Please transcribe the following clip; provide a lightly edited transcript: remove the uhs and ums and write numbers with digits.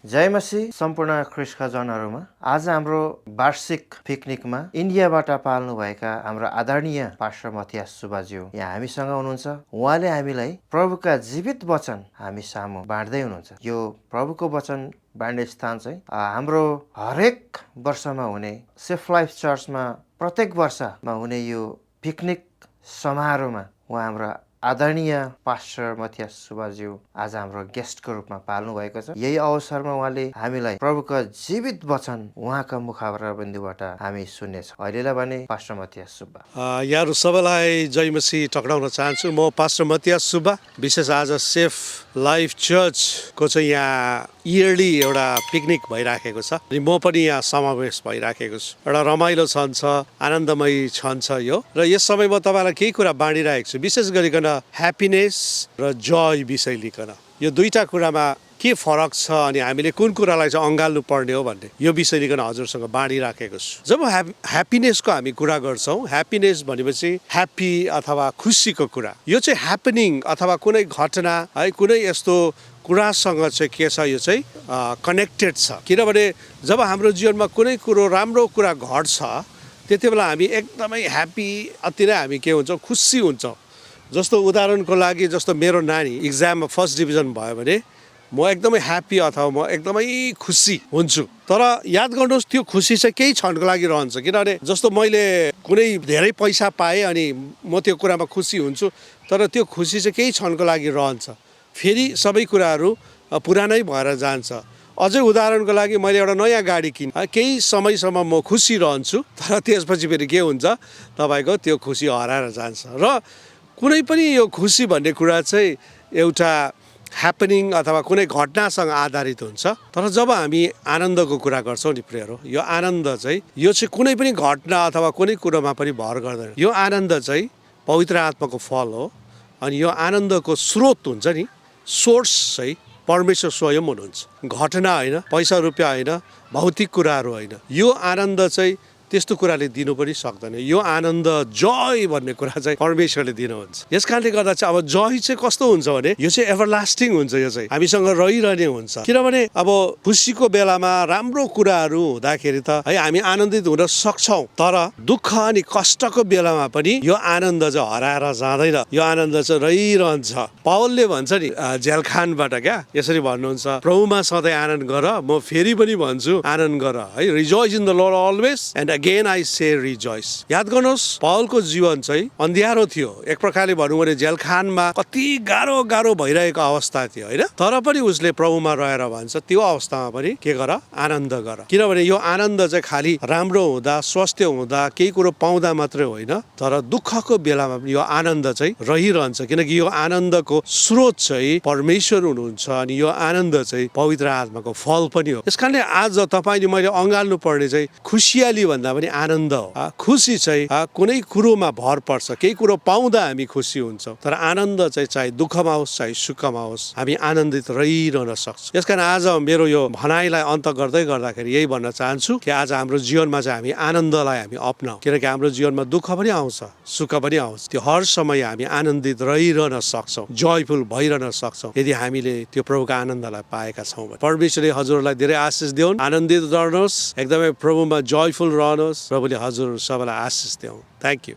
जय मसी सम्पूर्ण ख्रिस्टका जनहरूमा आज हाम्रो वार्षिक पिकनिकमा इन्डियाबाट पाल्नुभएका हाम्रो आदरणीय पास्टर मथियास सुब्बाज्यू यहाँ हामीसँग हुनुहुन्छ। उहाँले हामीलाई प्रभुका जीवित वचन हामी सामु बाँड्दै हुनुहुन्छ। यो प्रभुको वचन बाँड्ने स्थान चाहिँ हाम्रो हरेक वर्षमा हुने सेफ लाइफ चर्चमा प्रत्येक वर्षमा हुने यो पिकनिक समारोहमा उहाँ हाम्रो आदरणीय पास्टर मथियास सुब्बाज्यू आज हाम्रो गेस्टको रूपमा पाल्नु भएको छ। यही अवसरमा उहाँले हामीलाई प्रभुका जीवित वचन उहाँका मुखारबिन्दुबाट हामी सुन्नेछौँ। अहिलेलाई भने पास्टर मथियास सुब्बा। यहाँहरू सबैलाई जय मसी टक्राउन चाहन्छु। म पास्टर मथियास सुब्बा, विशेष आज सेफ लाइफ चर्चको चाहिँ यहाँ इयरली एउटा पिकनिक भइराखेको छ अनि म पनि यहाँ समावेश भइराखेको छु। एउटा रमाइलो क्षण छ, आनन्दमय क्षण छ यो। र यस समयमा तपाईँलाई केही कुरा बाँडिरहेको छु, विशेष गरिकन ह्याप्पिनेस र जय विषय लिकन। यो दुईटा कुरामा के फरक छ अनि हामीले कुन कुरालाई चाहिँ अँगाल्नु पर्ने हो भन्ने यो विषय लिकन हजुरसँग बाँडिराखेको छु। जब ह्याप्पिनेसको हामी कुरा गर्छौँ, ह्याप्पिनेस भनेपछि ह्याप्पी अथवा खुसीको कुरा, यो चाहिँ ह्यापनिङ अथवा कुनै घटना है कुनै यस्तो कुरासँग चाहिँ के छ, यो चाहिँ कनेक्टेड छ। किनभने जब हाम्रो जीवनमा कुनै कुरो राम्रो कुरा घट्छ त्यति बेला हामी एकदमै ह्याप्पी, अति नै हामी के हुन्छौँ, खुसी हुन्छौँ। जस्तो उदाहरणको लागि, जस्तो मेरो नानी इक्जाममा फर्स्ट डिभिजन भयो भने म एकदमै ह्याप्पी अथवा म एकदमै खुसी हुन्छु। तर याद गर्नुहोस्, त्यो खुसी चाहिँ केही क्षणको लागि रहन्छ। किनभने जस्तो मैले कुनै धेरै पैसा पाएँ अनि म त्यो कुरामा खुसी हुन्छु, तर त्यो खुसी चाहिँ केही क्षणको लागि रहन्छ, फेरि सबै कुराहरू पुरानै भएर जान्छ। अझै उदाहरणको लागि मैले एउटा नयाँ गाडी किने, केही समयसम्म म खुसी रहन्छु, तर त्यसपछि फेरि के हुन्छ, तपाईँको त्यो खुसी हराएर जान्छ। र कुनै पनि यो खुसी भन्ने कुरा चाहिँ एउटा ह्यापनिङ अथवा कुनै घटनासँग आधारित हुन्छ। तर जब हामी आनन्दको कुरा गर्छौँ नि प्रियहरू, यो आनन्द चाहिँ यो चाहिँ कुनै पनि घटना अथवा कुनै कुरोमा पनि भर गर्दैन। यो आनन्द चाहिँ पवित्र आत्माको फल हो अनि यो आनन्दको स्रोत हुन्छ नि, सोर्स चाहिँ परमेश्वर स्वयं हुनुहुन्छ। घटना होइन, पैसा रुपियाँ होइन, भौतिक कुराहरू होइन। यो आनन्द चाहिँ त्यस्तो कुराले दिनु पनि सक्दैन। यो आनन्द, जय भन्ने कुरा चाहिँ परमेश्वरले दिनुहुन्छ। यस कारणले गर्दा चाहिँ अब जय चाहिँ कस्तो हुन्छ भने यो चाहिँ एभरलास्टिङ हुन्छ, यो चाहिँ हामीसँग रहिरहने हुन्छ। किनभने अब खुसीको बेलामा राम्रो कुराहरू हुँदाखेरि त है हामी आनन्दित हुन सक्छौँ, तर दुःख अनि कष्टको बेलामा पनि यो आनन्द चाहिँ हराएर जाँदैन, यो आनन्द चाहिँ रहिरहन्छ। पावलले भन्छ नि जेलखानबाट क्या यसरी भन्नुहुन्छ, प्रभुमा सधैँ आनन्द गर, म फेरि पनि भन्छु आनन्द गर है। Rejoice in the lord always and again I say rejoice. याद गर्नुहोस्, पावलको जीवन चाहिँ अँध्यारो थियो, एक प्रकारले भनौँ भने जेलखानमा कति गाह्रो भइरहेको अवस्था थियो होइन, तर पनि उसले प्रभुमा रहेर भन्छ त्यो अवस्थामा पनि के गर, आनन्द गर। किनभने यो आनन्द चाहिँ खालि राम्रो हुँदा, स्वास्थ्य हुँदा, केही कुरो पाउँदा मात्रै होइन, तर दुःखको बेलामा पनि यो आनन्द चाहिँ रहिरहन्छ। किनकि यो आनन्दको स्रोत चाहिँ परमेश्वर हुनुहुन्छ अनि यो आनन्द चाहिँ पवित्र आत्माको फल पनि हो। यसकारणले आज तपाईँले मैले अँगाल्नु पर्ने चाहिँ खुसियाली भन्दा पनि आनन्द हो। खुसी चाहिँ कुनै कुरोमा भर पर्छ, केही कुरो पाउँदा हामी खुसी हुन्छौँ, तर आनन्द चाहिँ चाहे दुःखमा होस् चाहे सुखमा होस् हामी आनन्दित रहिरहन सक्छौँ। यसकारण आज मेरो यो भनाइलाई अन्त गर्दै गर्दाखेरि यही भन्न चाहन्छु कि आज हाम्रो जीवनमा चाहिँ हामी आनन्दलाई हामी अपनाऊ। किनकि हाम्रो जीवनमा दुःख पनि आउँछ, सुख पनि आउँछ, त्यो हर समय हामी आनन्दित रहिरहन सक्छौँ, जयफुल भइरहन सक्छौँ यदि हामीले त्यो प्रभुको आनन्दलाई पाएका छौँ भने। परमेश्वरले हजुरलाई धेरै आशिष दिउन्, आनन्दित रहनुहोस्, एकदमै प्रभुमा जयफुल रहनुहोस्। प्रभुले हजुर सबैलाई आशिष दिउन्। Thank you.